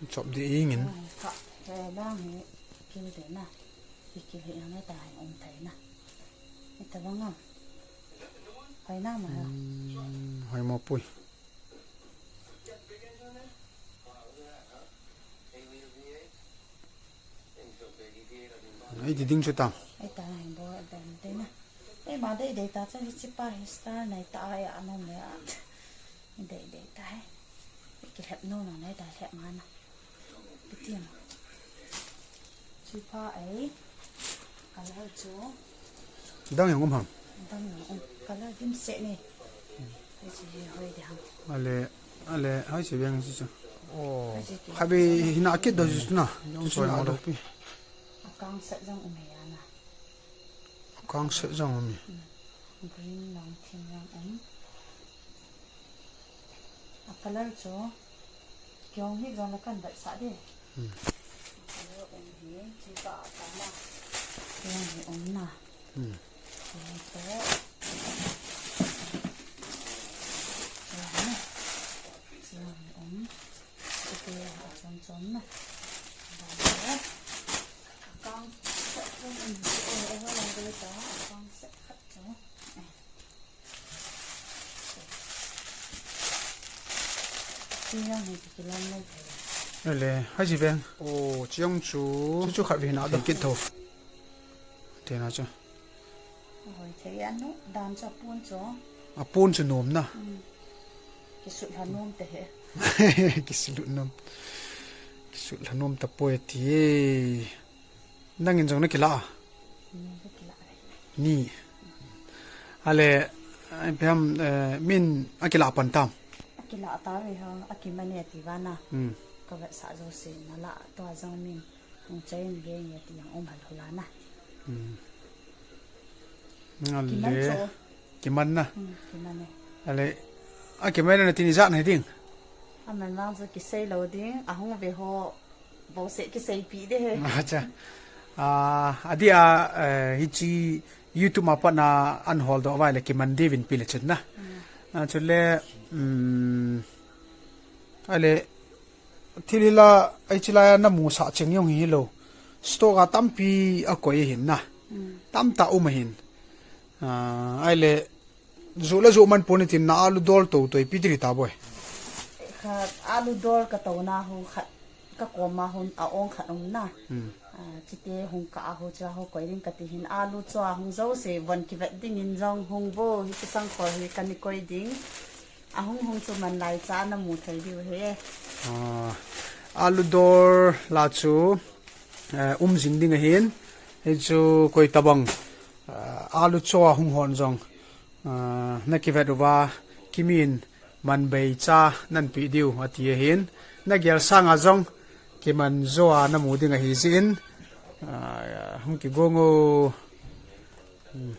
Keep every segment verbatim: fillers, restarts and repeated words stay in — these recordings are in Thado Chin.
Chop di ingin. Ka, eh, lang hi kil de na. Ki kil hi ang ta hi um thai na. Ita bang am. Hoi na ma ha. Hmm, hoi mo pui. Ei ti ding chu ta. Ei ta hi bo dan te na. Ei ma dei dei ta chu hi chi pa hi star nai ta ai a nom le a. Dei dei ta hai. Ki lhep nom nom nai ta lhep ma na. Pitiam. Chi pa ai. Color chu. Dang jong um ham. Dang jong um. Color dim se ni. Hai chi hi hoi de ham. Ale, ale, hai chi veng chi chu. Oh. Hai chi ki. Khatvei hina kit do chu na. Jong chu na do pi. Akang set jong um he ana. Akang set jong um he. Hmm. Green long thim jong um. A color chu, kiong hi jong le kan vetsah de. Hmm. A color um hi, chi pa a pa na. Kiong hi um na. Hmm. Kiong to. Kiong hi um. Chi pa a chom chom na. Ba to. Akang set jong um hi, eh, eh, lang de ta. Akang set khat chu. Eh. Chi jong hi kilom lou thei. Le, hai chi veng. Oh, chi jong chu. Chu chu khatvei na do kit tho. Te na chu. Hoi thei anu, dan chu apun chu. Apun chu nom na. Hmm. Kisut lha nom te he. Kisut lha nom. Kisut lha nom ta poi ti e. Nangin jong na kila a? Ni ka kila ve. Ni. Ale, ai, ipi ham, eh, min a kila pan tam? A kila ta ve ha, a kiman e ti vana. Hmm. Ka vetsah jouse na la, tua jong min hung chai in ve nge ti jong um hal hul a na. Hmm. Kiman ale, chu. Kiman na. Hmm, kiman e. Ale, a kiman na tin ijat na ding. Aman vang chu kisei lou ding, ahung ve ho bouseh kiseipi de he. Acha. Ah, adeh a, eh, hichi YouTube ma pat na an hol doh vai le kiman diuvin pi le chun na. Hmm. Ah, chule, um, ale, thil hi la, hichi lai a na musah cheng jong hi lou. Stock a tampi a koi hin na. Hmm. Tamtah um ahin. Ah, ahile, ju la ju man pon tin na alu dol to to ipi ti ta boi. Khat alu dol ka to na hu khat ka kom ma hun a ong khat um na. Hmm. Ah, chite hung ka a hu cha hu koi ding ka ti hin alu cho a hung jouse von kivet ding in jong hung bo hi kisang kho hi ka ni koi ding. Ahung hung chu man lai cha na mu thei diu he. Ah, alu dol la chu, eh, um jing ding ahin. Hichu koi tabang, eh, alu cho a hung hon jong, eh, na kivet uva kimin man bei cha nan pe diu ati ahin. Na gel sang a jong kiman jo a na mu ding ahi jin. Ah, hung kigong o. Hmm.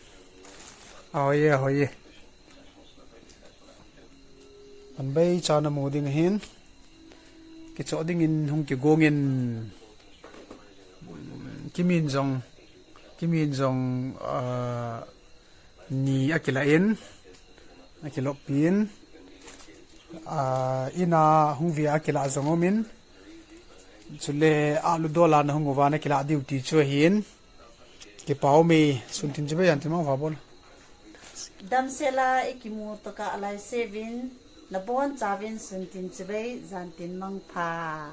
Ahoiye, ahoiye. Anbei cha na mu ding ahin. Kichoh ding in hung kigong in. Kimin jong, kimin jong, ah, ni a kila in. A kilop pin. Ah, ina hung via a kila jong um in. Chule alu dol a na hung uva na kila diu ti chu ahin. Kipa um e, sun tin chibai jan tin mangpha bol. Damsel a i kimu tokah lai sevin, na bon chauvin sun tin chibai jan tin mangpha.